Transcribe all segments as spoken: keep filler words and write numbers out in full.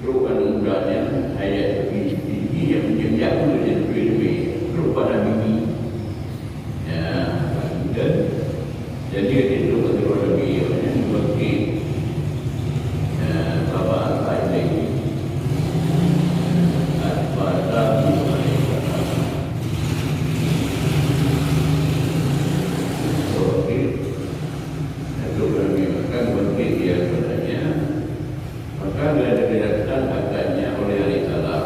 Trok aneuk muda nyan, hai nyan, di, di, di, nyang, nyang jaku nyan, leubeh-leubeh. Trok bak Nabi. Ya, dan jadi dia trok bak Nabi, ya, nyan bangkit. Ya, baba asai lagi. Asbada. Bangkit. Trok Nabi makan, bangkit dia sebenarnya. Maka didatangkan akannya oleh alaihissalam.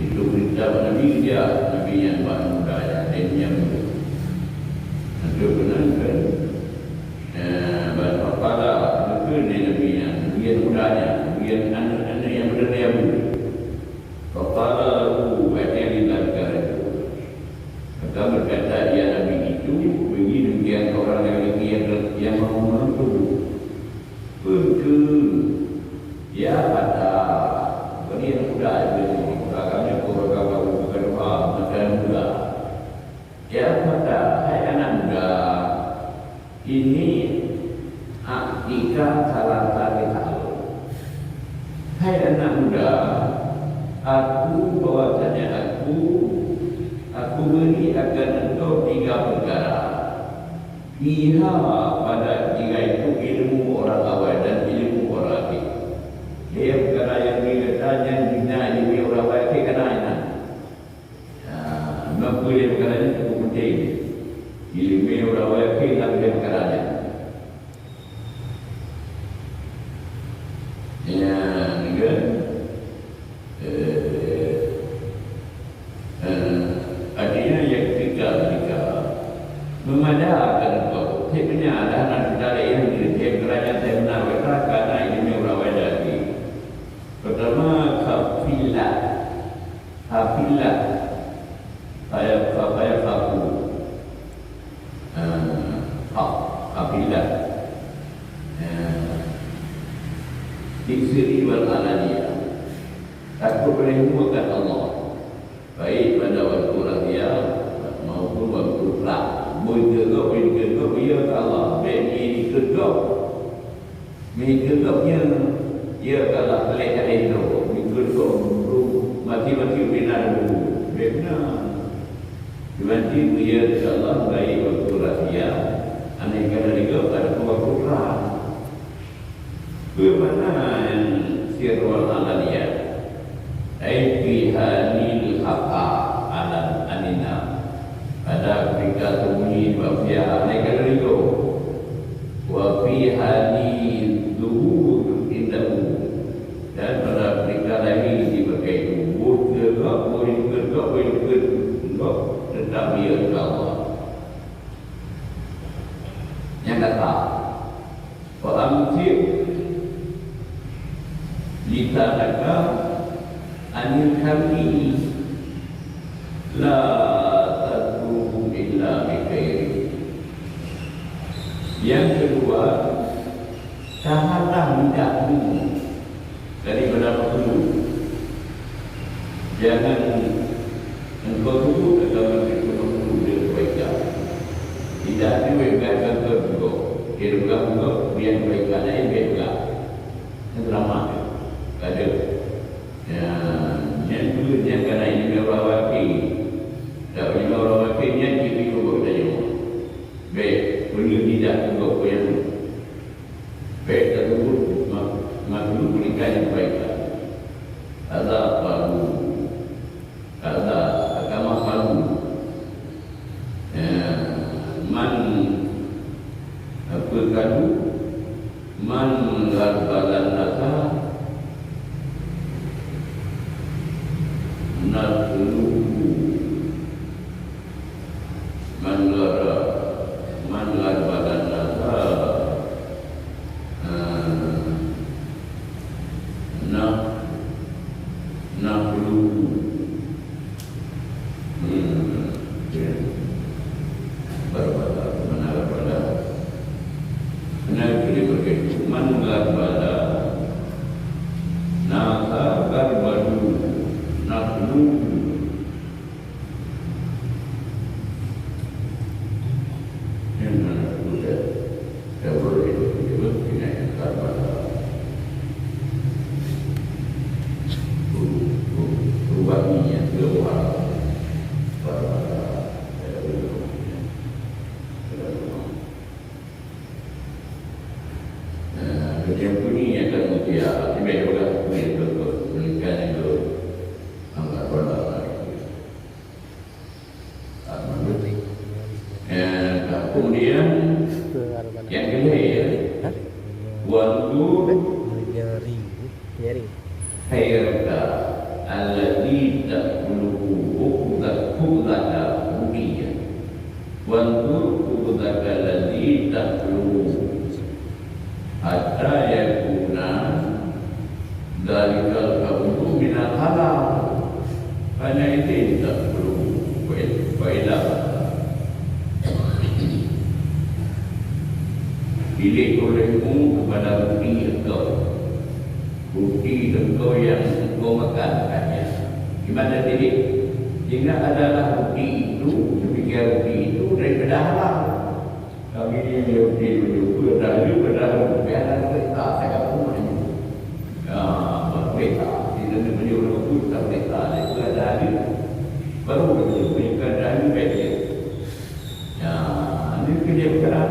Itu perintah Nabi dia, Nabi yang bak muda, yang, yang muda. Itu benar kan? Eh, bak kepala, itu dia Nabi yang, dia mudanya, dia anak-anak yang bernama Abu. Faqala lahu, artinya di dalam itu. Maka berkata ia Nabi itu, bagi demikian orang lelaki yang, yang mau menuntut. Peue kheun, ya fata, bagi aneuk muda itu, orang kami, orang kami bukan doa, macam muda. Ya fata, hai aneuk muda, ini aktika salah satu hal. Hai aneuk muda, aku bahwasanya aku, aku beri akan engkau tiga perkara. Fiha, pada tiga itu ilmu orang awai dan ilmu orang akhir. Dia perkara yang diletakkan yang bina ilmu orang awai akhir kena ingat. Ya, maka dia perkara ini cukup penting. Ilmu orang awai akhir dan dia perkara ini. Ya, ni kan? Eh, eh, artinya, ya, ketika, ketika memadakan engkau, sebenarnya ada anak kita yang di, di kerajaan saya benar, kata, karena ini orang awai dari. Pertama, kafilah. Kafilah. Saya, saya kaku. Eh, hak, kafilah. Eh, di sirri wal alaniyah. Takut oleh muka Allah. Baik pada waktu rahasia maupun waktu terang. Beuteugob, beuteugob, ya Allah. Bèk ni dikeudok. Meukeudok nyan, ya kalah lé-lé droe, meukeudok mati-mati bina dulu. Bèk na. Meukeudok, ya Allah, baik waktu rahasia, aneuk ka lheueh pada waktu terang. Peue makna nyang sirrul alaniyah? Ai fi halil khafa alan anina. Pada ketika sembunyi bak pihak laén ka lheueh. Wa fi hali zuhur indahu. Dan pada ketika lahir di bagai tubuh, tegak, boleh tegak, boleh tegak, tetap dia insya Allah. Nyang kata, "Wa amsik lisanaka anil khalqi, la tadhkurhum illa bi khairin." Yang kedua, tahanlah lidahmu daripada makhluk. Jangan engkau sebut agama Kristo makhluk dengan kebaikan. Tidak ada yang kata engkau juga. Dia bukan juga, dia kebaikan lain, dia juga. Yang selamat. Ada. Ya, yang dulu, yang kena ini orang wakil. Tak boleh orang wakil, yang diberi kubur tanya. Baik, boleh tidak engkau yang Bèk tateupeue ma-, makhluk meuninggai kebaikan. Kaza qalu. Kaza, agama qalu. Ya, man, apa qalu? Man gharbala nasa nasluhu. Man ghara-, man gharbala nasa, eh, nah, nahluhu. Hmm, ya. Gharbala, mana gharbala? Nah, jadi begitu. Man gharbala Ini akan mutia, tapi baik juga, boleh betul. Berikan itu. Angkat bola. Eh, kemudian yang kedua, ya. Hah? Wanzur Nyaring. Nyaring. Khairaka alladzi ta'kuluhu uqdatuka ruqyah. Wanzur uqdataka alladzi ta'kuluhu hatta yakuna dzalikal qamhu minal halal. Hanya itu tak perlu faedah. Pilih olehmu kepada bukti engkau. Bukti engkau yang engkau makan hanya. Di mana pilih? Sehingga adalah bukti itu, demikian bukti itu daripada halal. Kami ni dia bukti menyukur dah lu, dah lu. Biar dah lu, tak saya pun. Ya, tak boleh tak. Kita ni menyukur pun tak boleh tak. Dia tu ada lu. Baru dia tu, bukan dah lu, baik dia. Ya, ini kerja bergerak.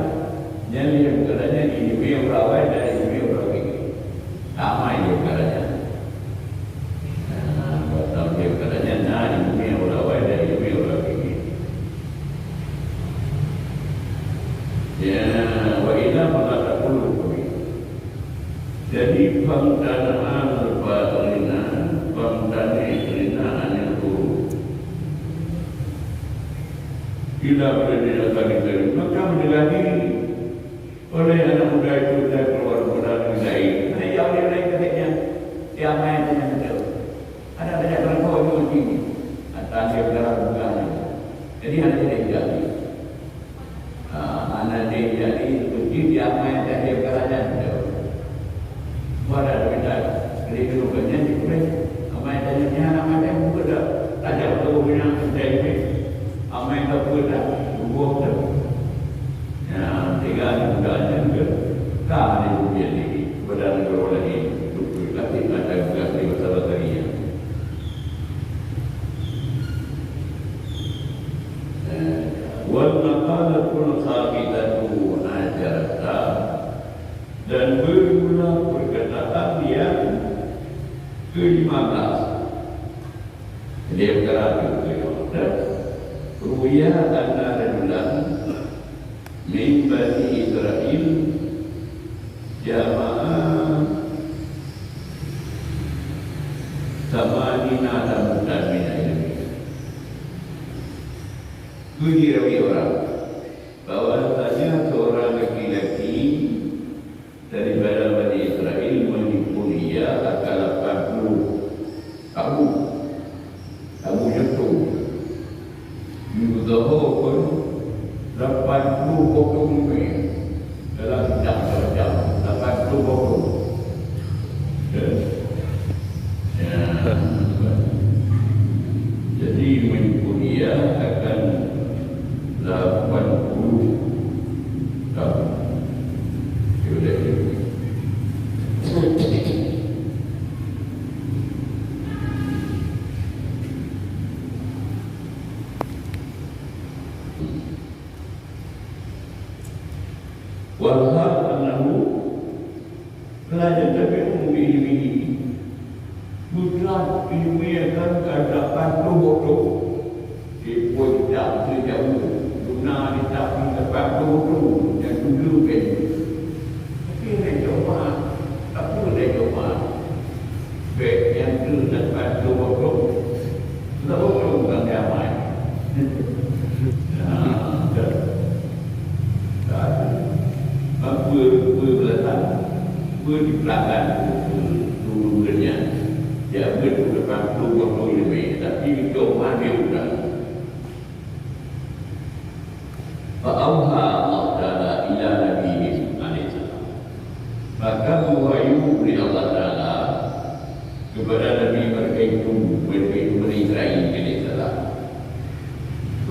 Jadi, yang bergeraknya di dunia orang awai dan di dunia orang fikir. Ramai yang bergeraknya. Ya, buat tahu dia bergeraknya, nah, di dunia orang awai dan di dunia orang fikir. Ya, wa ila maka tak perlu kami. Jadi, famtana al-fa'ilina, famtani rina anil huruf. Bila boleh dilakukan itu, maka menjaga diri oleh anak muda itu dan keluar muda negeri lain. Ada yang orang lain katanya, dia main dengan betul. Ada banyak berlaku itu sini. Atau dia berlaku bukan. Jadi, hanya dia jadi. Ha, hana jih jadi, mungkin dia amai tajam karajan tu. Wala dah minta, jadi kena banyak di kulit. Amai tajam ni, amai tajam pun dah. Tajam tu punya tajam ni. Amai tak pun dah, bubuh tu. Ya, tiga ni mudah aja ke. Kah ni kupian ni, kepada negara lain. Betul, tapi ada juga di masalah tadi ya. Wal maqalatul khamisatu asyarata, dan bermula perkataan yang kelima belas. Jadi, perkataan yang kelima belas, ruya anna rajulan min Bani Israil jama'a samanina lamutan min ilmi. Itu dirawi orang, bahwasanya seorang laki-laki daripada Bani Israel menipu dia akan lapan puluh kaum. Abu Jatuh. Minggu Zohor pun lapan puluh potong mie. Dalam jam, dalam jam, lapan puluh potong. Ya. Ya. Jadi, menipu dia akan lapan puluh tahun. Dia udah jadi. Wal hal annahu la yatabi'u bi ilmihi. Bukan ilmu kan kada patuh bodoh. Ipoi kitab sejauh guna kitab ni dapat guru nyang dulu kan. Tapi nak coba, apa nak coba? Bek nyang tu dapat guru tu, lalu tu bukan ramai. Nah, dah. Dah. Apa, apa belakang? Apa di belakang? Apa dulu kan? Ya, apa tu dapat guru tu lebih. Tapi coba dia udah. Fa auha Allah Ta'ala ila Nabi Musa alaihi salam. Maka wahyu dari Allah Ta'ala kepada Nabi mereka itu, mereka itu Bani Israel alaihi salam.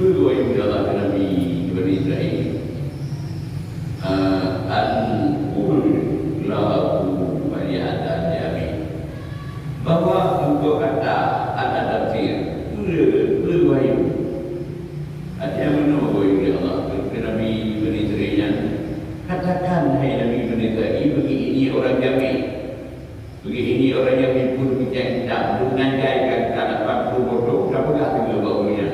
Wahyu dari Allah ke Nabi Bani Israel. Ah, an qul lahu wali adan ya Nabi. Bahwa untuk kata ada tafsir, wahyu. Artinya, meunoe wahyu dari Allah keu Nabi Bani Israel nyan, "Katakan, hai Nabi Bani Israel, bagi ini orang Yamin, Bagi ini orang yang menipu demikian kita, belum nanjai kan kita dapat betul-betul, kita peugah juga bak ureueng nyan.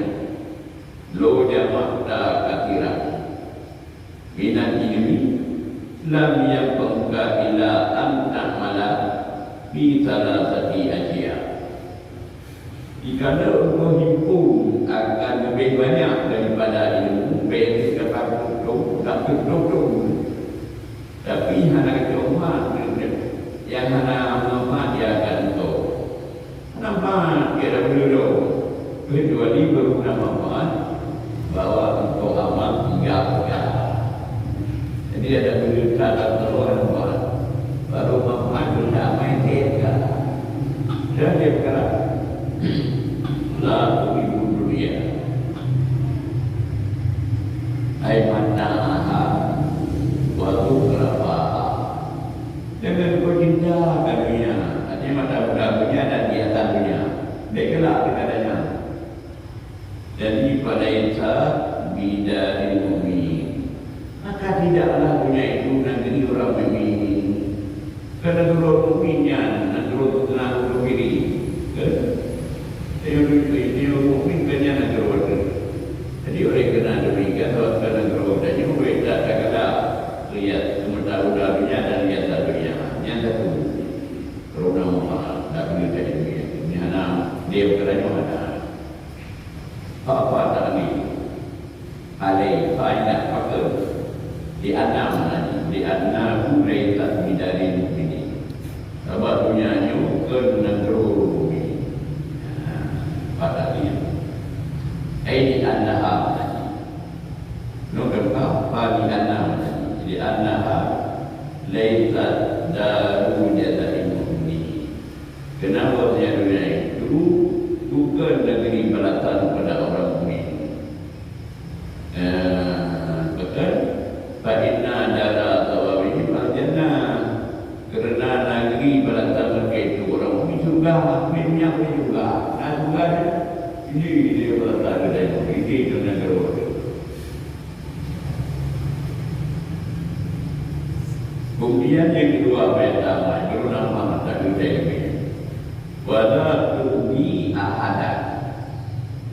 Lo jama'ta katsiran minal ilmi lam yanfa'uka illa an ta'mala fi salasati asya. Jikalau engkau himpun akan lebih banyak daripada ilmu, bèk dapat tutup, dapat tutup. Tapi hana keucuma, yang hana manfaat dia akan engkau. Hana manfaat dia dah beudeungoe, kecuali beuguna manfaat bahwa engkau amat tinggal pegang. Jadi ada berita tak keluar manfaat. Baru manfaat benda main dia pegang. Dan dia pegang. La tuhibbu dunya. Ai mata'aha wa zukhrafaha. Jangan kau cinta ka dunia. Artinya mata muda dunia dan di atas dunia. Baiklah, kita tanya. Jadi, falaisa bidaril mukmin. Maka tidaklah dunia itu negeri orang mukmin. Karena orang mukmin nyan, negeri orang kafir. Kan? Dia, dia, dia mukmin kan nyan negeri orang. Jadi, oleh karena demikian, sebab kan negeri orang tadi, mereka tak kala lihat sementara dunia dan lihat dunia. Yang satu, corona muha, tak boleh jadi dunia. Ini hana, dia berkata, "Hana." Apa ta'lil? Alai, fa inna, pakon. Di anna makna jih, di annahu laisa bidaril mukminin. Sabab dunia nyoe kon nanggroe mukmin. Ha, apa ta'lil? Ai di annaha makna jih. Nyoe kan fa, fa li anna makna jih. Di annaha laisa daru jaza'il mukminin. Kenapa dunia itu bukan negeri balasan pada orang mukmin? Eh, bahkan, fa inna dara thawabihim al-jannah. Karena negeri balasan mereka itu orang mukmin surga, mukmin yang surga. Nah, surga ini dia balasan dari mukmin itu negara. Kemudian yang kedua, ayat lama, baru nama tak ada lagi. Wala tu'zi ahadan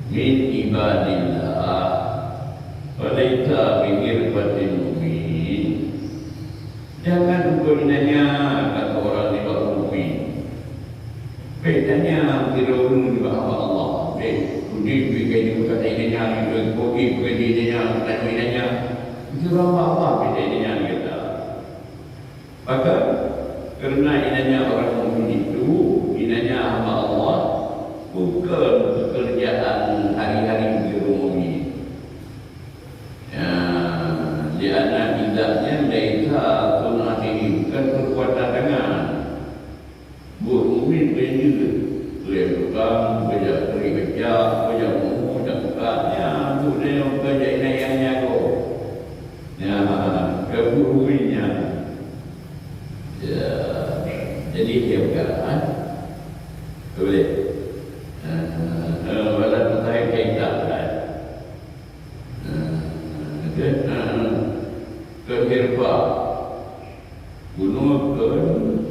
min ibadillah, falaisa bi mirfatil mu'min. Jangan engkau inanya, kata orang di bawah mukmin. Bèk tanya kira ureueng nibak hamba Allah. Bèk, udép bèk keu nyoe kata inanya, bèk keu nyoe kata inanya, kata inanya. Itu hamba Allah, bèk tanya gata. Maka, karena inanya orang mukmin itu, inanya hamba Allah, bukan pekerjaan hari-hari ureueng mukmin. Ya, di anna idzatnya laisa sun'a aidihim, bukan perbuatan tangan. Buet mukmin peue jeuet, peue tukang, peue jak keurik beujak, peue jak mumu, jak buka, nyan buet nyoe peue jak inai nyang nyago. Nyan, keu buet mukmin nyan. Ya, jadi dia peugah, ha? Boleh. Ha, ha, ha, wala tusaid kaidah, kan? Ha, ha, ha. Keu hirfah. Bunoe keu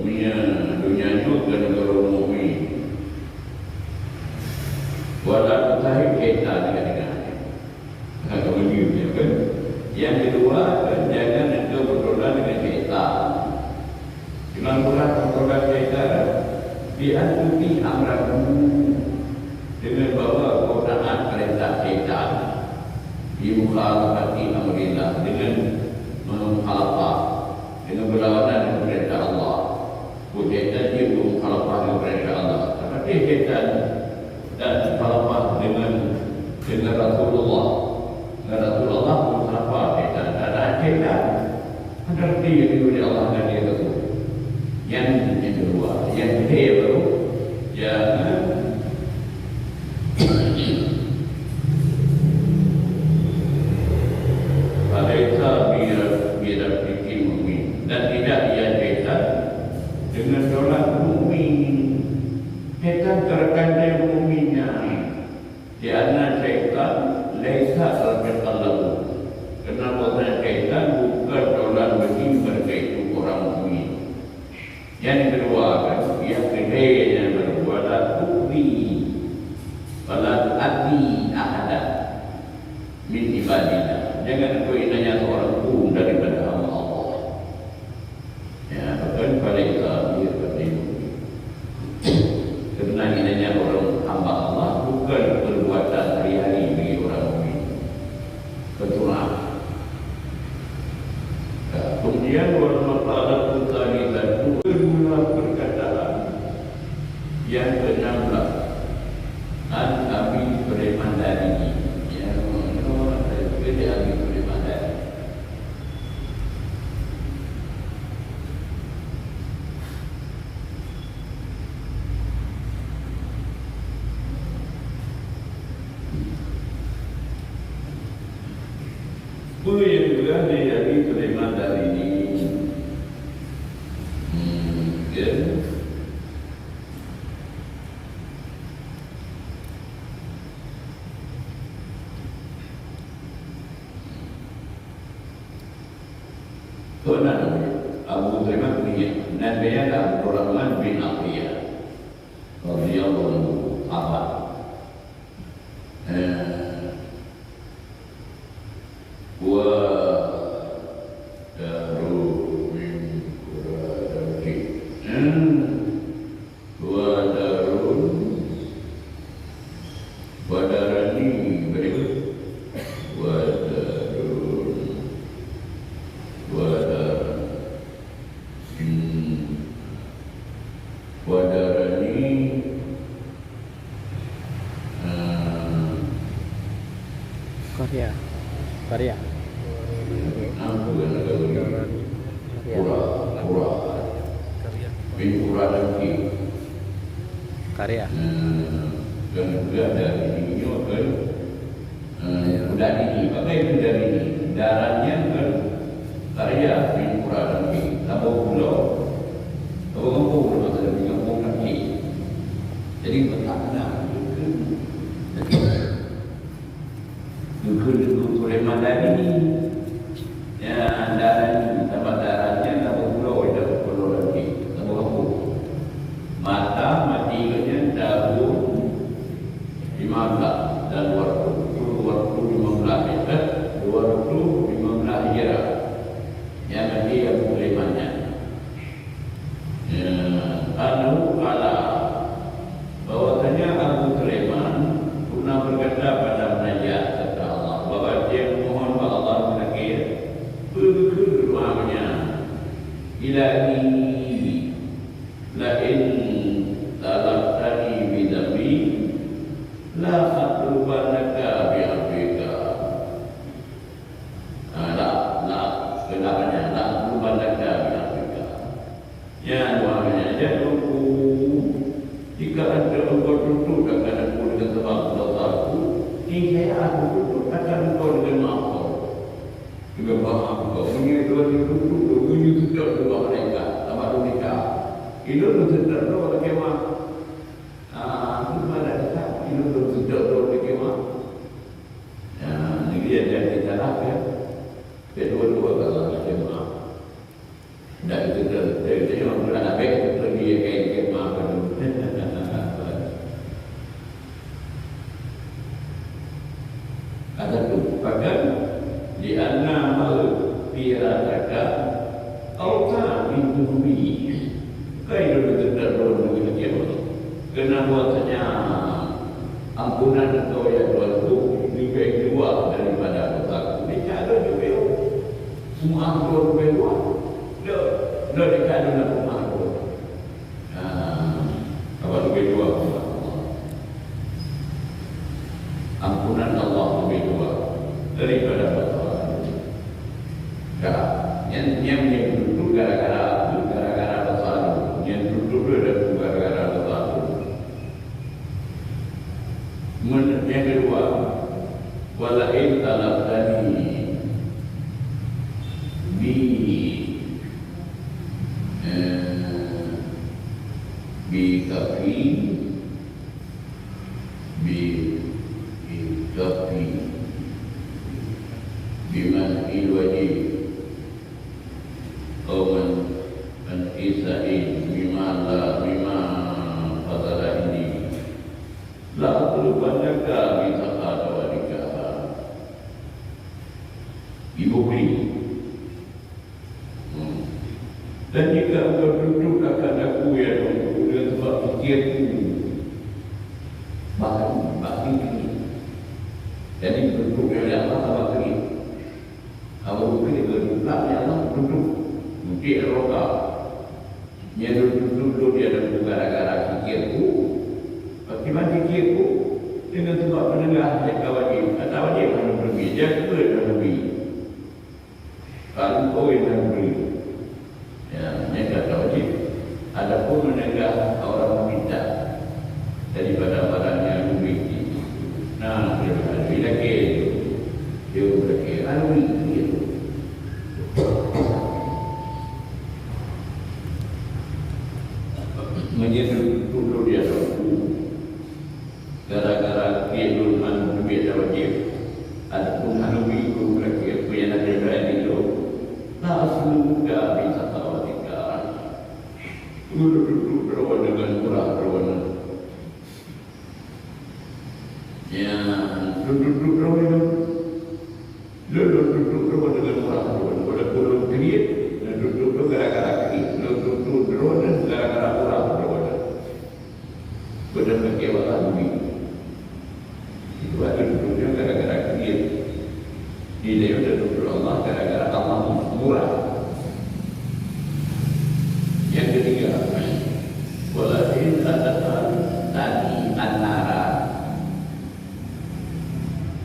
dunia, dunia nyoe keu nanggroe mukmin. Wala tusaid kaidah dengan-dengan. Nah, kemudian, ya kan? Yang kedua, kan, jangan engkau berdoa dengan syaitan. Imam Quran berdoa syaitan, bi an tuti amrahu, dengan bahwa kau taat perintah syaitan. Bi mukhalafati amrillah, dengan mukhalafah, dengan berlawanan dengan perintah Allah. Buet syaitan jeuet beumukhalafah dengan perintah Allah. Tapi syaitan dan mukhalafah dengan, dengan Rasulullah. Dengan Rasulullah mukhalafah syaitan. Dan syaitan ada reti yang diberi Allah dan dia Rasul. Yang, yang kedua, yang ketiga baru, jangan Falaisa bi-, bi rafiqil mu'min. Dan tidak ia syaitan dengan seorang mukmin. Syaitan terkandai mukmin nyan. Di anna syaitan laisa rafiqan lahu. Karena bahwasanya syaitan bukan seorang bagi mereka itu orang mukmin. Yang kedua, kan, Nyang keuhai nyan baru, "Wala tu'dzi, wala tu'dzi ahadan min ibadillah." Jangan engkau aniaya seorang pun daripada hamba Allah. Ya, bahkan pada Islam, dia kata itu. Karena aniaya orang hamba Allah bukan perbuatan hari-hari bagi orang mukmin. Kecuali. Ya, kemudian, wal maqalatu tsalitsatu, kedua perkataan yang keenam belas, an Abi Sulaiman Darimi. Ya, menurut saya, dia Abi Sulaiman Darimi. Peue nyang geupeugah lé Nabi Sulaiman Darimi? Hmm, ya. Tuan Abu Sulaiman kunyah, nan gaya Abdurrahman bin Atiyah radhiyallahu anhu, sahabat. Eh, wa daru min qura Damsyik. Hmm. Wa darun, wa darani, berikut. Wa darun, wa darun, wa darani, eh, Karya. Karya. Karya. Bin Ura Damsyik. Karya. Eh, dan juga dari nyoe kan, eh, budak ini, pakai itu dari ini. Darannya kan Karya bin Ura Damsyik. Saboh pulo, saboh kampung, masa di kampung Damsyik. Jadi, beutama na, Geukheun Teungku Sulaiman Darimi. Ya, Darani, saboh daran nyan, saboh pulo, saboh pulo lagi, saboh kampung. Mata maté geuh nyan tahun lima belas dan dua ratus, dua ratus lima belas, ya, eh, dua ratus lima belas Hijrah. Nyan maté Abu Sulaiman nyan. Ya, annahu qala, bahwasanya Abu Sulaiman pernah berkata pada munajat kata Allah, bahwa dia memohon bak Allah meunakir, peue geukheun doa nyan, "Ilahi, la in talabtani bi dzambi, la atlubannaka bi afwika." Ah, la, la, kenapa nyan? La atlubannaka bi afwika. Nyan doa nyan, ya Tuhanku, jika Engkau tuntut akan aku dengan sebab dosa aku, niscaya aku tuntut akan Engkau dengan maaf Kau. Dengan maaf Kau. Meunyoe Tuhan tuntut, meunyoe tuntut dua malaikat, sama tu nikah. Ilôn tuntut dua lagi maaf. Ah, tu malaikat, ilôn tuntut dua lagi maaf. Nah, ini dia jadi salah, ya. Kedua-dua kalau macam maaf. Dah itu ter-, ter-, ter-, orang pernah nak baik, itu dia kain ke maaf. Kata tu, bahkan, "Li'anna ma fi radaka ausa min dhunubi." Kai lôn teutab lôn ngon kiamat. Keunan bahwasanya ampunan Engkau, ya Tuhanku, leubeh luas daripada dosaku. Di cara jubeu, semua Engkau leubeh luas. Dah, dah di cara nak rumah Engkau. Nah, apa leubeh luas rumah Allah? Ampunan Allah leubeh luas daripada dosa. Ka, nyan, nyan, nyan tuntut gara-gara, gara-gara dosa tu. Nyan tuntut tu adalah gara-gara dosa tu. Men-, yang kedua, "Wala in talabtani bi, eh, bi kafi, bi, bi kafi, bi man il wajib." Au man, man isa'in mimma la, mimma Iaitu bahkan bak kriet. Jadi, beutôi lé Allah bak kriet. Awak kriet, beutôi lé Allah, beutôi. Mungkin roka. Nyan lôn tutup lôn di ateueh gara-gara kikirku. Akibat kikirku, deungon sabab peunengah nyang ka wajéb, ata wajéb hana neubi, jak keu hana neubi. Lalu kawin hana neubi. Ya, nyan ka ata wajéb. Adapun meunegah orang meminta daripada barang nyang neubi, nah, dia hana neubi lagèe, dia lagèe hana neubi. Meunyoe tutup lôn di ateueh gara-gara kriet lôn hana neubi ata wajéb, ataupun hana neubi guru lagèe peue nyang na teuka di lôn, la asluka bi sakhawatika. Lôn tutup droe deungon murah droe. Ya, lôn tutup droe. Lôn, lôn tutup droe deungon murah droe. Walaupun lôn kriet, lôn tutup droe gara-gara kriet. Lôn tutup droe gara-gara murah droe. Beudôh kakée wala duit. Itu ada tutup droe gara-gara kriet. Di lewat tutup Allah gara-gara Allah murah. Yang ketiga, walain atatani annara.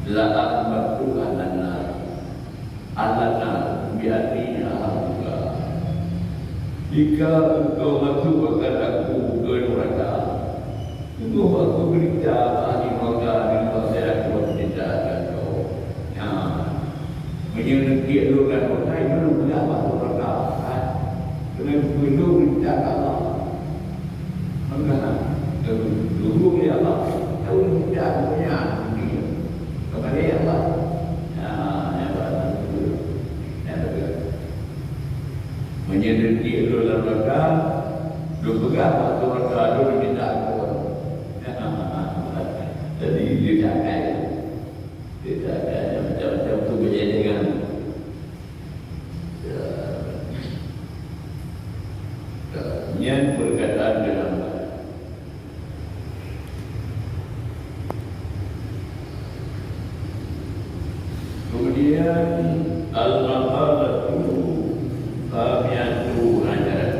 La akhbartu ahlan nar. Ahlan nar, bi anni ahaduha. Jika engkau masukkan aku ke neraka, sungguh aku berita bak ahli neraka dan bahwa saya akan memberitakan kau. Nah, meunyoe neutiek lôn dan kota itu lôn peugah bak neraka, ha? Kena dipeuduek berita Allah. Maka, guru ya Allah, tahu kita punya diri. Kepada ya Allah. Ya, ya Allah. Ya Allah. Meunyoe di dalam neraka, dia pegang waktu neraka, dia minta ampun. Jadi, dia jaga. Dia jaga, macam-macam tu berjaya dengan Ya. Ya. Nyan perkataan dalam. Kemudian, al-maqalatu khamiyatu asyarah.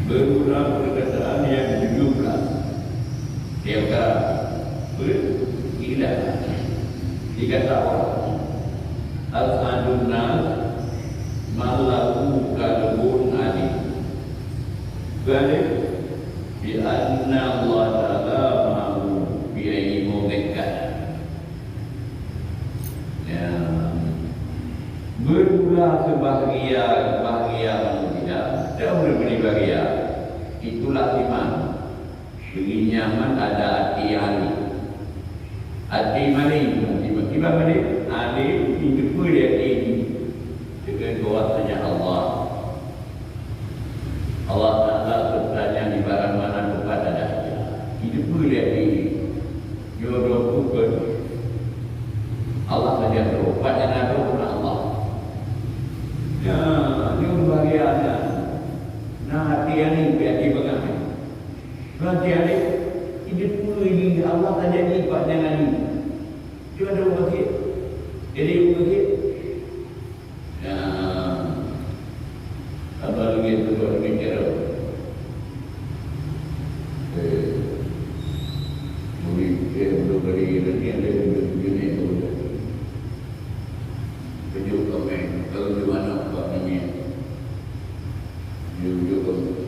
Berulang perkataan yang tujuh belas. Dia kata, ber-, ilah. Dikata orang, "As'adun nas man lahu qalbun alim." Balik, "Bi anna Allah Ta'ala ma'ahu fi aini mawdin kana." Ya. Bermula sebahagia, bahagia manusia, jauh daripada bahagia. Itulah iman. Bagi nyaman ada até alim. Até maling, até kiban maling, alim, jiteupeue lé até jih. Deungon bahwasanya Allah. Allah Ta'ala bertanya di barang mana tempat ada até. Jiteupeue lé até jih. Nyoe droe peue kon. Allah saja droe, pat nyang na droe na Allah. Nah, nyoe bahagia nyan. Nah, até alim, até beungéh. Berarti ada, jiteupeue lé Allah tajadi bak jalan nyoe. Cuma ada ureueng sakét. Jadi ureueng sakét. Ya. Apa lagi tu buat lagi cara? Eh. Murid dia belum beri lagi ada jenis tu. Tunjuk komen. Kalau di mana buat nanya. Tunjuk komen.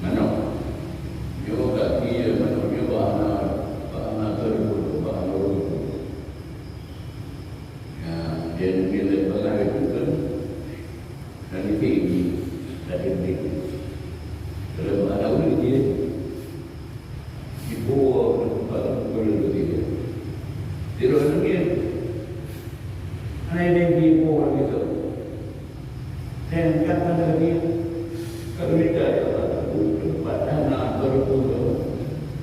Manok. Nyoe gaki manok nyoe bahana, bahana teureugueng, bahana ureueng. Ya, dia nilai pengaruh itu kan. Dan itu ini, dan itu. Kalau bahana ureueng dia, ibu, pada pukul dia. Dia orang dia. Hana ada yang ibu orang itu. Dan kata Nabi, kalau kita tempat tanah berpuluh,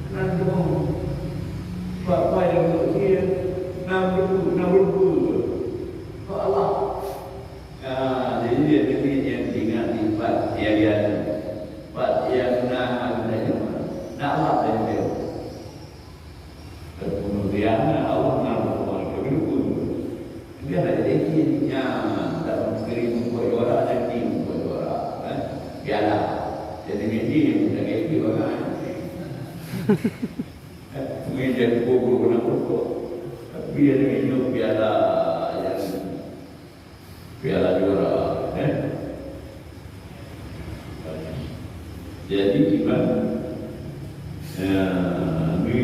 nandung, bapak yang manusia, enam ribu, enam ribu. Kok Allah? Ah, jadi dia Nabi yang ingat sifat yang dia piala. Jadi, meunyoe dia yang menang itu orang. Mungkin jadi guru nak pokok. Tapi dia ni minum piala yang piala juara, eh. Jadi iman, ya, ni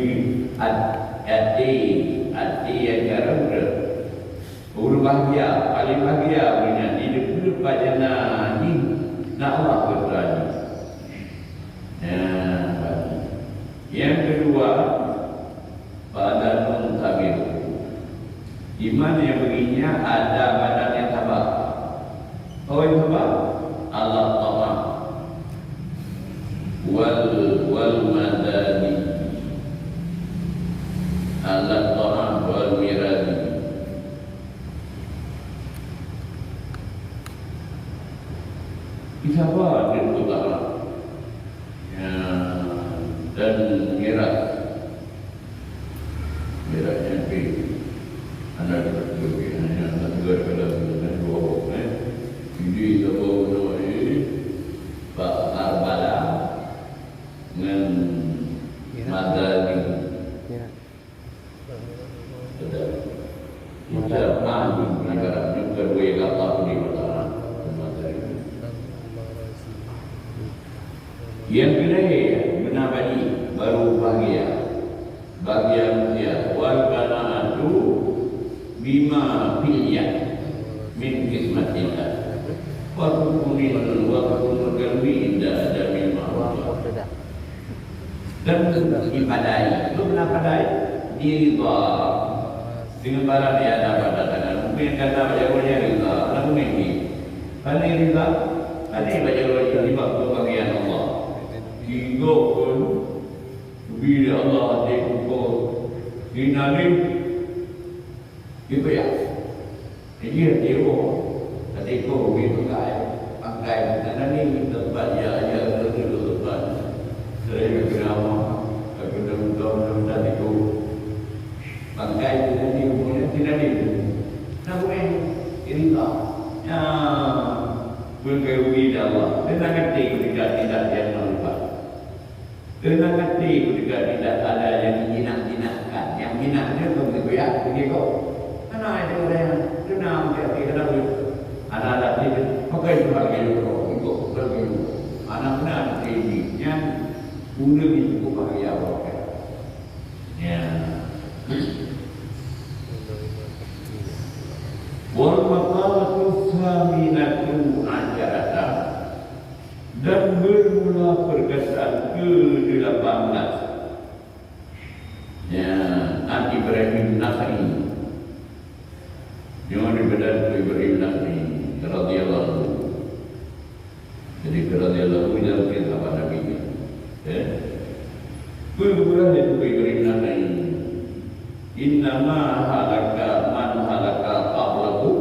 ad-, até, até yang garam dah. Ureuëng bahagia, paling bahagia ureuëng nyan di dikeue pajana jih na Allah Taala. Ya, yang kedua, badanun tabiru. Iman yang begini ada badan yang sabar. Oh, yang sabar? Allah Taala. Wal, wal madani. Allah Taala wal miradi. Isapa dia utara? Ya, dan mirad. Miradnya pi. Anak dua, anak dua, anak dua, anak dua, eh. Jadi, siapa nama ini? Pak Arbala dengan Madani. Ya. Kita maju ibarat nyoe kedua gata pun di mata. Yang kedua, beuna bagi baru bahagia. Bahagia mulia. Wal qana'atu bima fil yad min qismatillah. Wa kullu min wa kullu qalbi inda adami ma'ruf. Dan ibadah itu beuna padai diridha dengan barang yang ada pada tangan. Mungkin kata baca Quran ridha, lagu mengki. Pandai ridha, pandai baca Quran di waktu bagian Allah. Tiga pun bila Allah hati ukur dinalih, gitu ya. Jadi, dia tiru. Tadi ko, umi pakai, pakai, tanah ni, tempat ya, ya, itu, itu, tempat. Saya kena apa? Kena mudah, mudah, mudah tiru. Pakai, tanah ni, umurnya, tanah ni. Nah, boleh. Ini tak. Ya. Bukan kayu umi dah Allah. Dia nak ngerti ketika tidak dia nak lupa. Keunan até keudeh tidak ada nyang jinak-jinakkan. Nyang jinak nyan kon geugoyak, begitu. Hana ada orang nyang keunan até, keunan até. Hana ada até, pakai juga lagi dulu. Ikut lagi dulu. Hana keunan até ini. Nyang ureueng nyang cukup bahagia awak. Ya. Wal maqamatu tsaminatu asyarata. Dan bermula perkataan kedelapan belas. Ya, An Ibrahim Nakhai. Nyoe daripada Ibrahim Nakhai radhiyallahu anhu. Jadi, radhiyallahu anhu dalam kitab Nabi. Ya. Bermula itu Ibrahim Nakhai. Innama halaka man halaka qablakum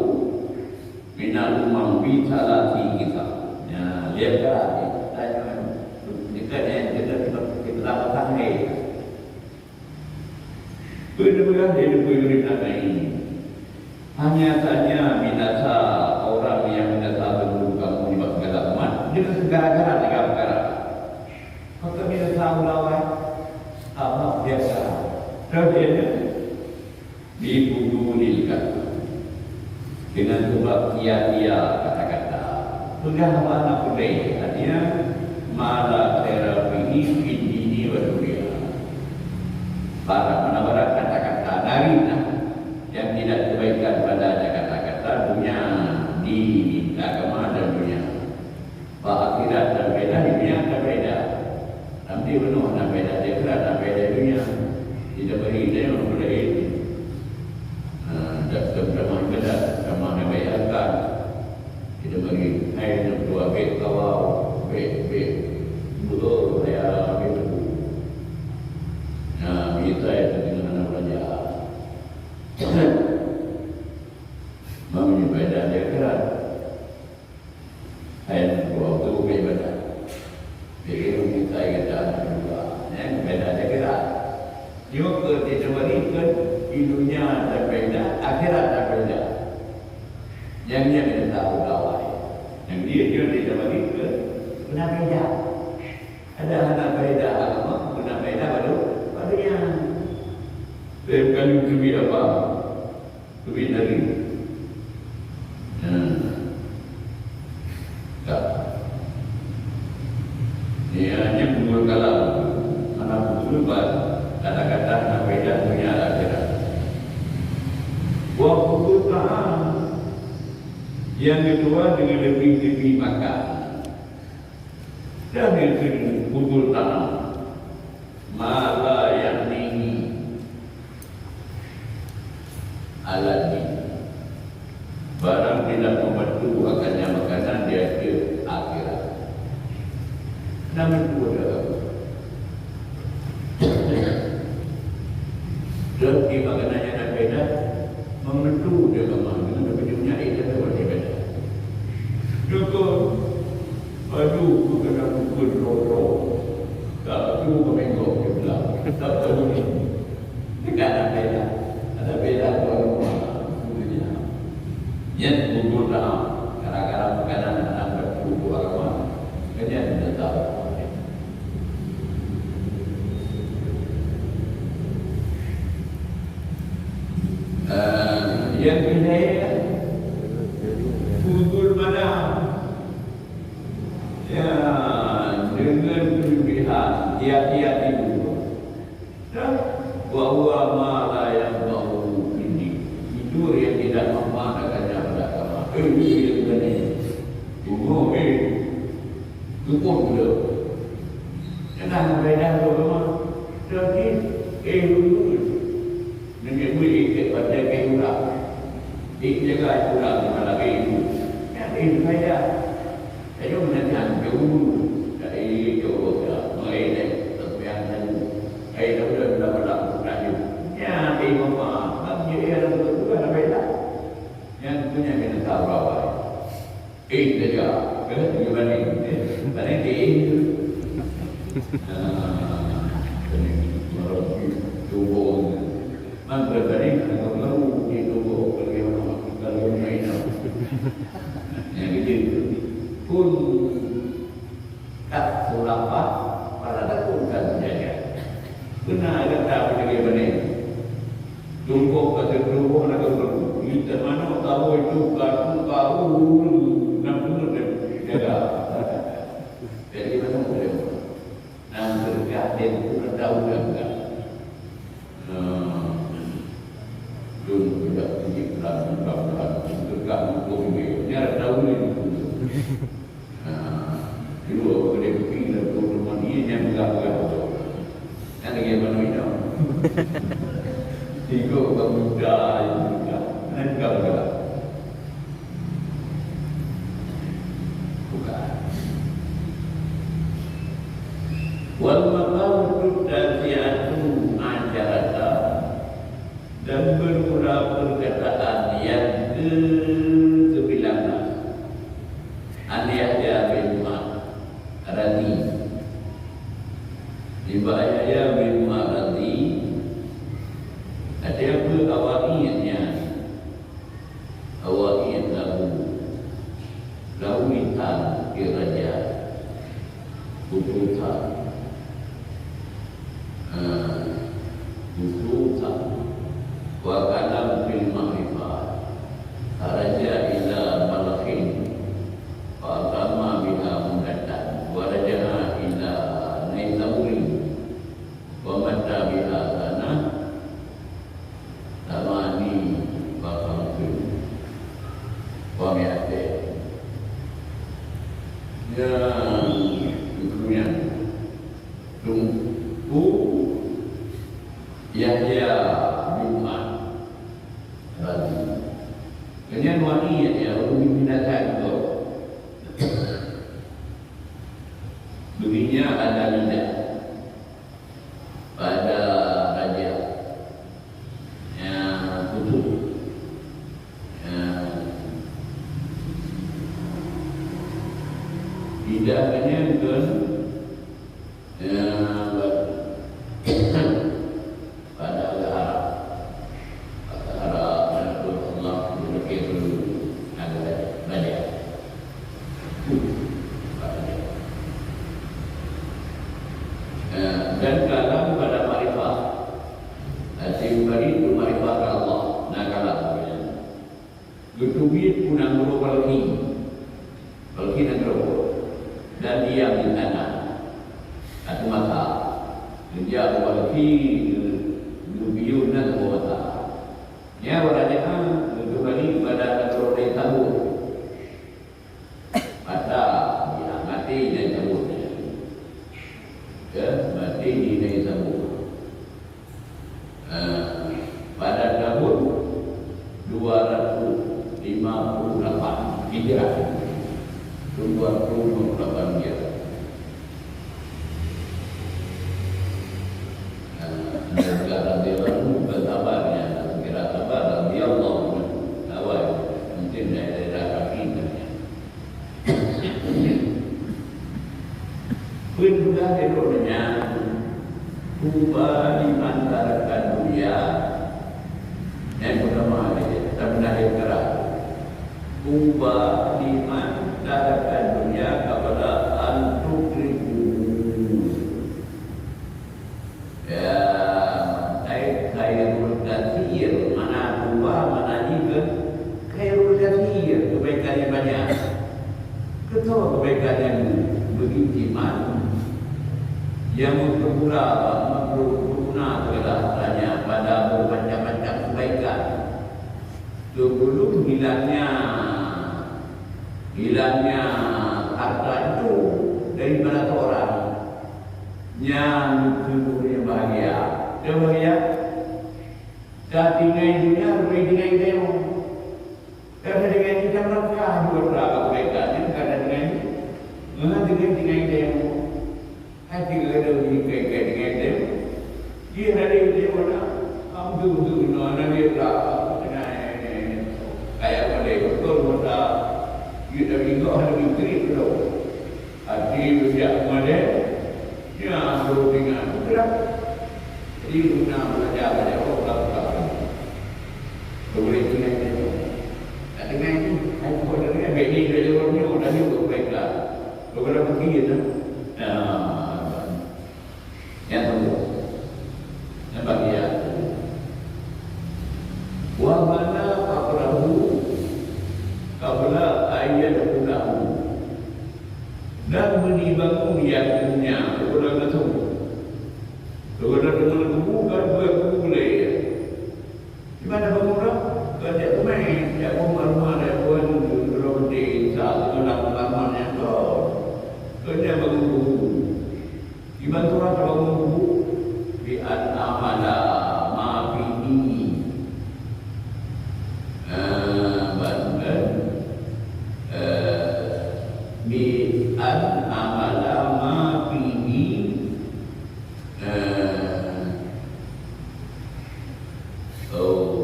minal umam bi salasi kisah. Ya, lihat dah. Tanya, dekat yang kita, kita, kita dapat tanggai. Benar-benar dia lebih dari tanggai ini. Hanya saja binasa orang yang binasa sebelum kamu di segala umat dengan segala-gala tiga perkara. Maka binasa ulawai, apa biasa. Terus dia Bibudunil kalam. Dengan sebab sia-sia kata-kata. Peugah haba na peudeh, artinya, ma la khaira fihi fid dini wa dunya. Barang mana barang kata-kata dari nah yang tidak kebaikan padanya kata-kata dunia, di agama dan dunia. Bak akhirat na faedah, dunia na faedah. Tapi bunoe na faedah di akhirat, na faedah dunia. Kita beri dia orang lain. Ha, dan sama ibadat, sama ibadat. Kita beri, hai, nak dua bek kawau, bek, bek. Betul, saya bek. Nah, kita itu dengan anak belanja. Mami faedah di akhirat. Hai, dua waktu bukan ibadah. Jadi, kita ibadah dua. Yang beda je kira. Nyoe ke kita berikan di dunia dan beda, akhirat dan beda. Yang dia kita tahu awal. Yang dia, dia kita berikan, Ya, nyan bumbul kalam. Hana bumbul ban, kata-kata hana faedah dunia akhirat. Wa bumbul ta'am. Yang kedua, dengan lebih-lebih makan. Dan yang kedua, bumbul ta'am. Ma la ya'nihi. Alani. Barang tidak membantu akannya makanan di akhir akhirat. Nama tu ada. Dan di makanan yang ada beda, membantu dia lemah. Dengan kepenyunya, eh, dia tak boleh beda. Juga, aduh, makanan pukul rokok. Tak tu, kami kau, dia bilang. Tak tahu ni. Dekat ada beda. Ada beda dua rumah. Nyan bumbul ta'am. Gara-gara makanan anak berkubu agama. Kenyang dia tahu. Eh, yang kedua, bumbul mana? Ya, dengan kelebihan, hati-hati dulu. Dan wa huwa ma la yanfa'u fid din. Itu yang tidak manfaat akannya pada agama. Eh, ini yang tadi. Bungo, eh. Tukung dia. Jangan sampai dah tu, memang. Jadi, eh, dulu. Nanti beri ikat pada kayu urang. Eh, jaga urang, kepala kayu. Ya, eh, saya. Jadi, meunyoe nyan jauh, dari jauh dah, mulai dari sembahyang tadi. Hai, dah udah, dah malam, dah jauh. Nyan, eh, mama, bang, dia, dia dah betul, dah sampai dah. Nyan tu nyan kena tahu awak. Eh, saja. Kan, dia balik. Eh, balik dia, eh, tu. Ah, tadi, malam tu, cuba. Man, balik, balik, nak tahu, dia cuba, bagi orang, kalau orang lain, Nyang keujeuet, kun kat khulafah, para takut kan jaga. Kena ada tak lagi benih. Tumpuk kata tumpuk nak tumpuk. Minta mana tahu itu batu baru nak kena jaga. Jadi mana boleh. Nang teuka dan pun tahu dah enggak. Nah, dun tidak tinggi pelan, mudah-mudahan teuka hukum dia. Dia tahu ni hukum. Nah, dulu aku kena pergi dan pun rumah dia yang belah-belah. Kan lagi apa nak minum? Tiga orang muda, muda. Kan enggak belah. Bukan. Wal maqalu tasi'atu asyarata, dan bermula perkataan yang ke-, kebilangan. An Yahya bin Ma'in Radhi. Nibak Yahya bin Ma'in Radhi, ada apa awak ingat nyan? Awak ingat lagu. Lagu intan ke raja. Putusan. Ah, putusan. Wa kalam fil ma'rifah. Kharaja ila balkhin. Fa aqama biha muddatan. Wa raja'a ila Naisaburi. Wa mata biha sana. Tamani bakal tu. Wa mi'atain. Nyang keumudian, Teungku Yahya bin Ma'in Radhi. Keumudian wali Yahya, wali binatang tu. Dulunya ada lidah. Pada raja nyang kutôb. Nyang tidak menyangkut, nyang pada Arab. Pada Arab, Allah, ada raja. Eh, dan kalam pada makrifah. Hati pribadi itu makrifah ke Allah. Nah, kalam. Geuteubiet u nanggroe Balkhi. Balkhi nanggroe. Dan diam di tanah. Ya, walki geubiyeu nan saboh mata. Nyan wara nyan geukeumbali bak nanggroe Nabi Zamrud. Mata, ya, maté Nabi Zamrud. Ya, maté Nabi Zamrud. Eh, pada tahun dua ratus lima puluh delapan Hijrah. Tahun dua ratus lima puluh delapan Hijrah. Eh, Abu Bakar radhiyallahu anhu bukan sahabat, ya, kira sahabat radhiyallahu anhu. Sahabat, mungkin daerah kaki, ya. Peue tugaih droeneuh nyan? Tuba liman tarakan dunya. Nyang peutama lé, tabeuna lé keurah. Tuba liman tarakan dunya qabla an tudrikuhu. Ya, khair-, khairul katsir, mana tuba, mana jih keu khairul katsir, keubaikan nyang banyak. Keu soe keubaikan nyan? Bagi iman nyang meukeubura, meukeubura segala rasanya pada bermacam-macam kebaikan. Sebelum hilangnya, hilangnya harta itu daripada seorang, nyan keuh ureuëng nyang bahagia. Nyang bahagia, ka tinggai dunia, rubek tinggai ilmu. Ka tinggai dunia, rasa jua rasa kebaikan, kan tinggai, ngon tinggai, tinggai ilmu. Hati kata ikai-ikai dengan dia. Dia ada dia mana? Am tu tu na na dia lah. Kayak mana betul mata. Dia dah minggu ada minggu tu. Hati bijak mana? Ya, tu dengan tu lah. Jadi guna belajar banyak orang tak tak. Boleh tinggal dia. Tak dengar ni. Aku dengar bini dia orang ni, orang ni berbaiklah. Beberapa kali tu. Ya. Nyang keudua, nyang bagi ya. Wa bana qabrahu qabla an yadkhulahu. Dan beuni bangun ya dunia, udah geutong. Udah deungon kubu, kan dua kubu lé. Di mana bangun dah? Kau jak kemai, jak rumah-rumah, jak tuan, kalau penting, tak, itu dalam kamar yang kau. Kau jangan bangun kubu. Kiban Tuhan teubangun kubu, bi an amala ma fihi. Eh, ban, eh, eh, bi an amala ma fihi. Eh, oh.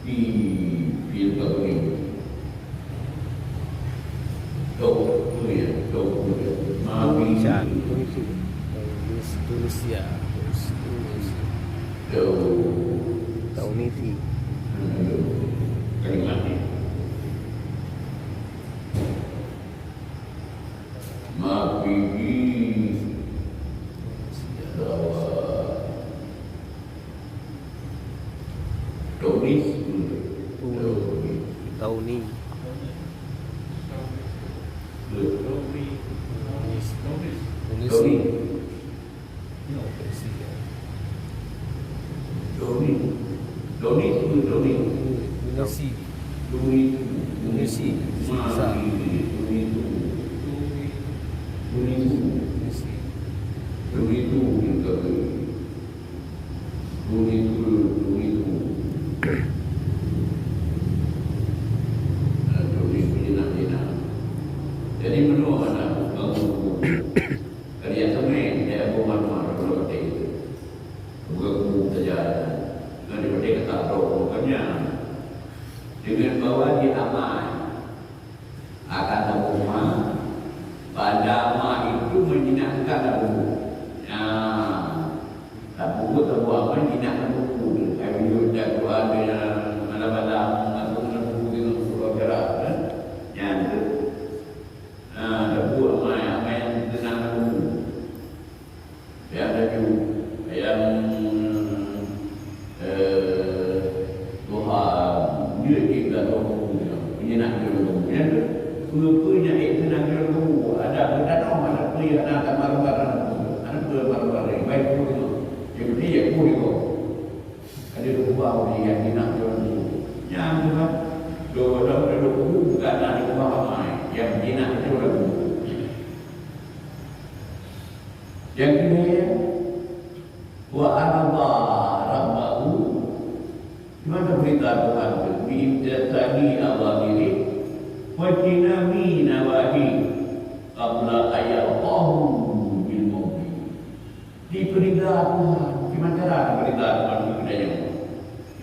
Di fil qabri. Tau, ya, tau, ya. Mati. Tunisia. Tunisia. Tunisia. Tau. Taunisi. Kalimat ni. Mati di. Tunisia. Taunis. Tauni. Tauni. Tunisi. Tauni. Tauni. Tauni. Tunisi. Tunisi. Tunisi. Tunisi. Tunisi. Tunisi. Nah, turi jinak-jinak. Jadi, meunoe hana bangun kubu. Kali nyang teumé, nyang boh manoe, manoe geude. Buka kubu saja. Ngon geude kata roh, bukannya. Dengan bawa dia amai. Akan teuma, pada ma itu meunjinak engka lam kubu. Nah, lam kubu teuma meunjinak lam kubu. Ai, meunyoe dak dua ada nyang malam-malam masuk lam kubu dengan kubu gerak, kan? Nyan tu. Nah, dak buat amai, amai nyang teunang lam kubu. Nyang laju, nyang, eh, Tuhan, jeuet jih bak lôn, meunyoe nak jeuet lôn. Nyan keuh, peue-peue nyang ék keunan jeuet lôn, adak meutanoh, adak peue nyang na tamong barang, adak peue barang. Jadi ya pun itu. Ada dua orang yang jinak dalam tu. Yang bukan dua orang ada dua bukan ada dua ramai yang jinak itu lagu. Yang kedua, wa arda rabbahu. Di mana berita Tuhan tu? Bi imtisali awamiri wa tinami nawahi qabla ayalqahu bil mauti. Dipeurida Tuhan. Kiban cara dipeurida Tuhan keu geutanyoe?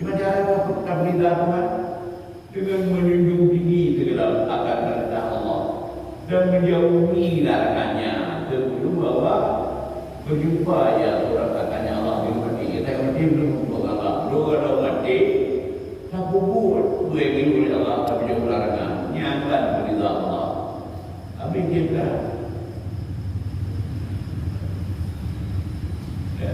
Kiban cara tapeurida Tuhan? Deungon meunjunjung tinggi teugeula akan peurintah Allah dan meujauhi larangan nyan. Teupeu bahwa beujumpa ya ureueng akan Allah di mati. Kita mati belum Allah. Belum ada mati. Tapeubuet peue nyang geuyue lé Allah, tapi jauh larangan. Nyan ban peurida Allah. Habis dia bilang. Ya.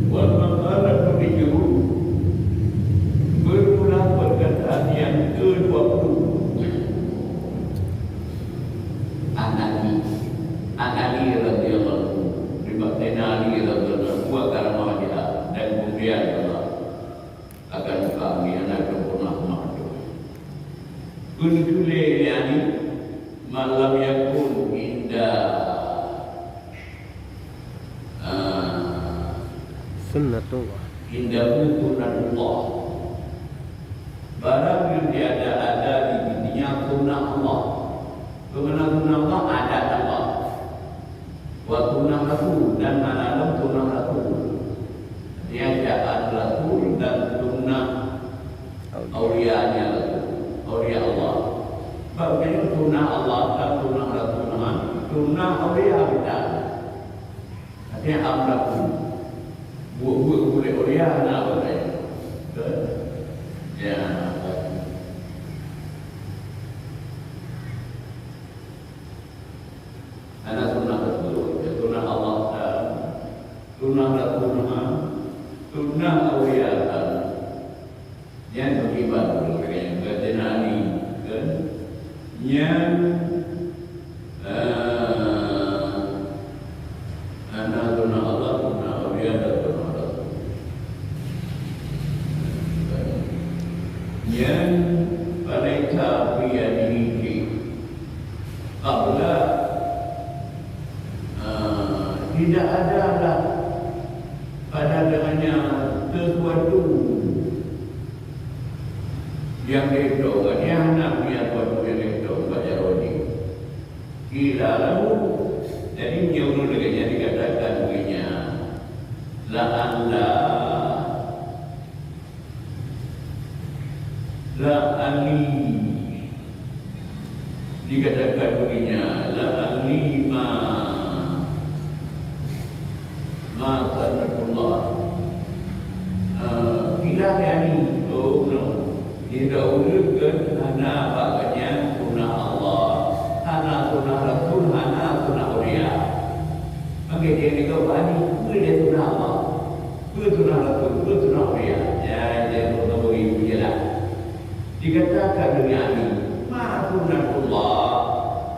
Wal maqalatu tujuh, bermula perkataan yang kedua puluh. An Ali, An Ali radhiyallahu anhu, riwayat Sayyidina Ali radhiyallahu anhu, wa karramah wajhah, dan kemuliaan Allah akan kami anak sempurna umat. Keuneuk tuléh, yani, ma lam yakun inda, ah, Sunnatullah. Indahu sunnatullah. Barang yang tiada ada di dunia sunnah Allah. Peue makna sunnah Allah? Adat Allah. Wa sunnah Rasul, dan hana lom sunnah Rasul. Artinya, syariat Rasul dan sunnah aulianya Rasul, aulia Allah. Sebab nyoe sunnah Allah dan sunnah Rasul, ha, sunnah aulia kita. Artinya, am Rasul. Buet-buet uleh aulia na apa kaya. Betul? Ya. Hana sunnah Rasul, ya, sunnah Allah dan sunnah Rasul, ha, sunnah aulia dan nyan beriman dengan Sayyidina Ali, kan? Nyan, eh, hana sunnah Allah, sunnah aulia dan sunnah Rasul. Nyan, falaisa fi yadihi syai'. Qabla, ah, tidak adalah pada dengannya sesuatu yang dihitung, dia hana punya sesuatu yang dihitung pada roh ni. Qila lahu, jadi meunyoe lagèe nyan dikatakan keu nyan, la anta La ali. Dikatakan dirinya, la ali ma, ma sanatullah. Ah, tidak yani, oh, no. Tidak ulun kan hana bagainya sunnah Allah, hana sunnah Rasul, hana sunnah aulia. Maka dia ni kau bani, boleh sunnah Allah. Peue sunnah Rasul, peue sunnah aulia? Ya, ya, Allah beri penjelasan. Dikatakan dengan Ali, "Ma sunnatullah?"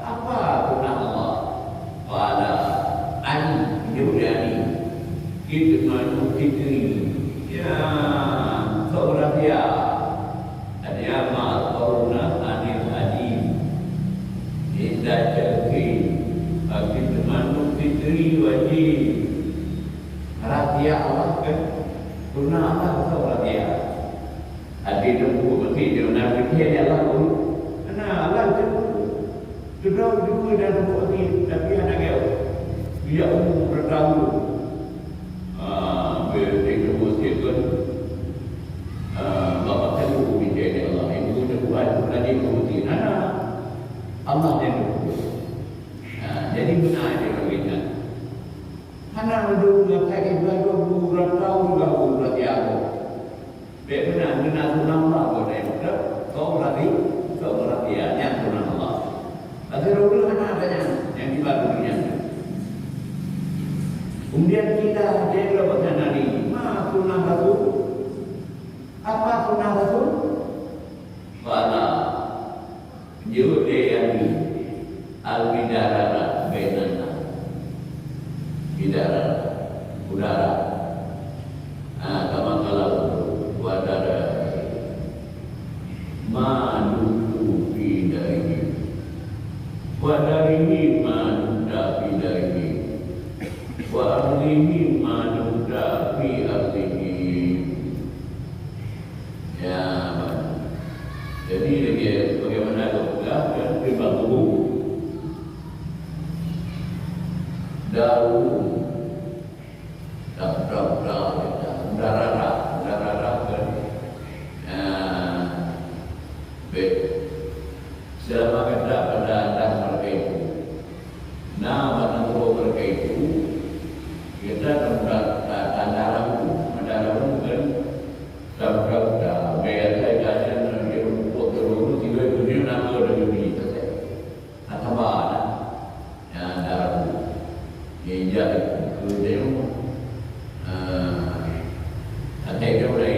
Apa sunnah Allah? Qala, Ali, dia beri Ali. Kitmanul fitri. Ya, seorang dia. Ada ma qawluna anil hadis. Inda syarfi. Kitmanul fitri wajib. Rahsia Allah kan? Sunnah Allah atau rahsia? Hati teungku meusti deungon pike di Allah tu. Karena Allah tu. Sudah dua dan dua ni, tapi anak dia. Dia umur bertahun. Ah, bertemu mesti kan. Ah, bapak tahu pike di Allah. Ibu dan Tuhan pun lagi menguji. Nana. Allah dia tu. Ah, jadi benar dia bagi ingat. Hana lôn gata ibadah beurata-rata uroe tiaboh. Bék meunan, meunan sunah Allah buat ayah muda. Kau berarti, kau berarti ya, nyan sunah Allah. Tapi roh hana ada nyan, yang ibadah Kemudian kita hadir lewat nari, ma sunnah Rasul? Apa sunnah Rasul? Bala, jeuet lé yani, al-mudararah bainan nas. Mudararah, mudararah. Ah, kama qala, wa dara ma dumtu fi darihim. Wa darihim ma dumta fi darihim. Wa ardihim ma dumta fi ardihim. Ya, jadi lagi bagaimana kau pegang dan timbang tubuh. Daun. Dah, dah, dah, dah, dah, dah, dah, dah, dah, dah, kan? Ah, baik. Selama kita pada atas mereka itu, nah, pada mereka itu, kita tanda, tanda rabu, tanda rabu kan, tanda, tanda, biasa saja, dia berpukul terus, tiba-tiba nama udah jadi, kata mana? Nyan dalam. Nyan jak keu tayong. Ah, até dia mulai.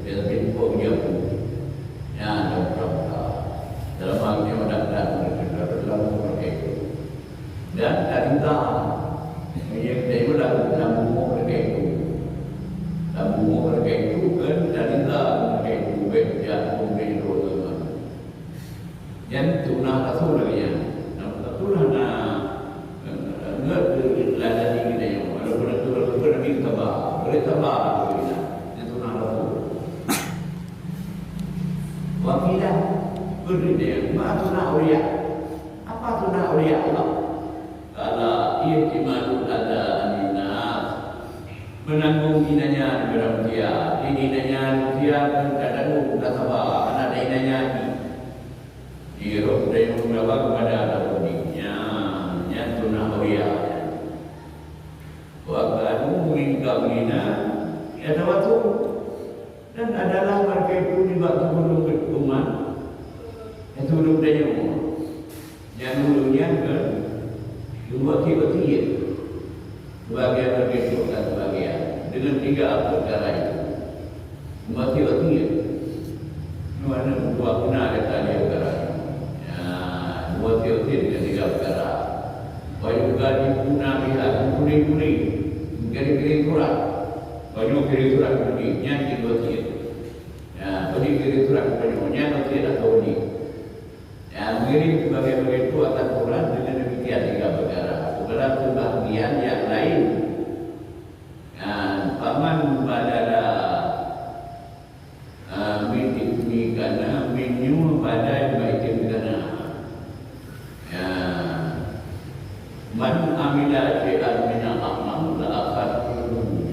Dia tapi pun dia pun. Nyan dalam rangka. Dalam hal ni mudah-mudahan mereka dalam mereka itu. Dan tadi dah. Yang kita itu dalam, dalam umur mereka itu. Dalam umur mereka itu kan tadi dah mereka itu. Baik, dia pun dia itu. Nyan sunnah Rasul lagèe nyan. Nah, Rasul hana, eh, enggak diladani kita nyoe. Walaupun Rasul, Rasul Nabi sabar, boleh sabar Rasul kita. Nyan sunnah Rasul. Wa qila, beri dia, ma sunnah aulia. Apa sunnah aulia Allah? Qala, ihtimalul adza anin nas. Menanggung hinanya daripada manusia. Jadi hinanya manusia pun tak tanggung, tak sabar. Hana ada hinanya lagi. Di roh dayung Jawa kepada anak budi. Nyan, nyan sunnah aulia. Wa kanu min qablina yatawassaun. Dan adalah mereka itu di waktu sebelum umat, yang sebelum dayung. Nyan ulôn nyan kan, geuwasiet-wasiet. Sebagian begitu dan sebagian. Dengan tiga perkara itu. Mati-mati ya. Mana buah guna kata dia sekarang. Ya, mati-mati dengan tiga perkara. Wa yukhadifuna biha, kuri-kuri. Kiri-kiri surat. Banyak kiri surat kuri. Nyan di wasiat. Ya, beri kiri surat banyak. Nyan wasiat atau ni. Ya, mengirim sebagai-bagai itu akan kurang dengan demikian tiga perkara. Sekarang sebahagian yang lain. Ya, paman badala, ah, min ismi kana, min nyu badai baitin kana. Ya. Man amila syai'an minal a'mal la akhadtuhu.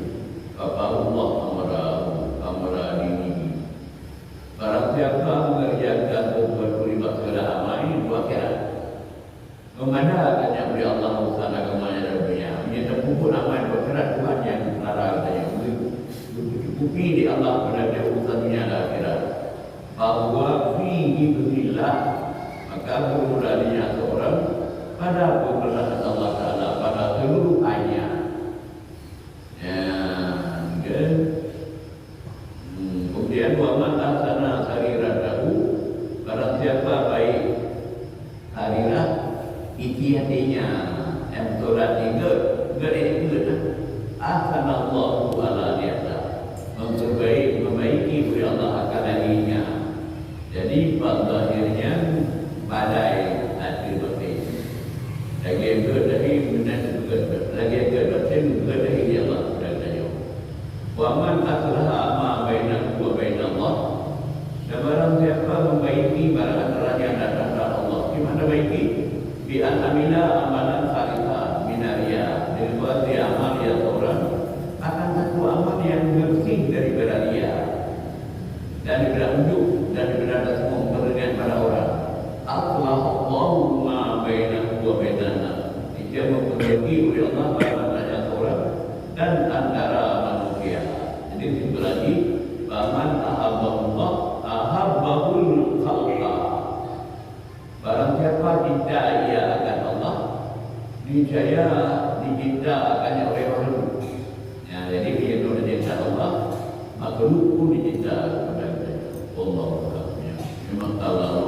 Fa Allah amara, amara dinihi. Barang siapa mengerjakan sesuatu di segala amal, itu akhirat. Meumanda geutanyoe oleh Allah urusan agama nyoe lam donya. Meunyoe tapeubuet amal di akhirat, Tuhan nyang larang geutanyoe. Geucukupi lé Allah pada urusan donya dan akhirat. Bahwa fi idznillah, maka bermula dia seorang pada pemerintahan Allah Taala pada seluruh hanya. Ya, kan? Hmm, kemudian, "Wa man ahsana sariratahu," barang siapa baik sarirah, isi hatinya, yang solat ni, gét, gét ini gét lah. Ahsanallahu ala niyatah. Memperbaik, membaiki oleh Allah akan dirinya. Jadi, bak zahirnya, badai hati batin. Lagèe gét tadi, meunan gét, lagèe gét batin, gét tadi di Allah, dan tanyoe. Wa man aslaha ma bainahu wa bainallah, dan barang siapa membaiki barang antara nyan dan antara Allah. Di mana baiki? Bi an amila amalan khalisan min riya, dengan buat dia amal yang seorang akan satu amal yang bersih daripada riya. Dan daripada unjuk, dan daripada rasa sombong, kerengian pada orang. Aslahallahu ma bainahu wa bainan nas. Dia memperbaiki oleh Allah barang antara orang dan antara manusia. Jadi, sekali lagi, faman ahabbahullah, ahabbahul khalqa. Barang siapa cinta ia akan Allah, niscaya Dicinta akan nyan ureueng makhluk. Ya, jadi, bila droe dicinta Allah, makhluk pun dicinta kepada kita. Allah, ya. Memang Allah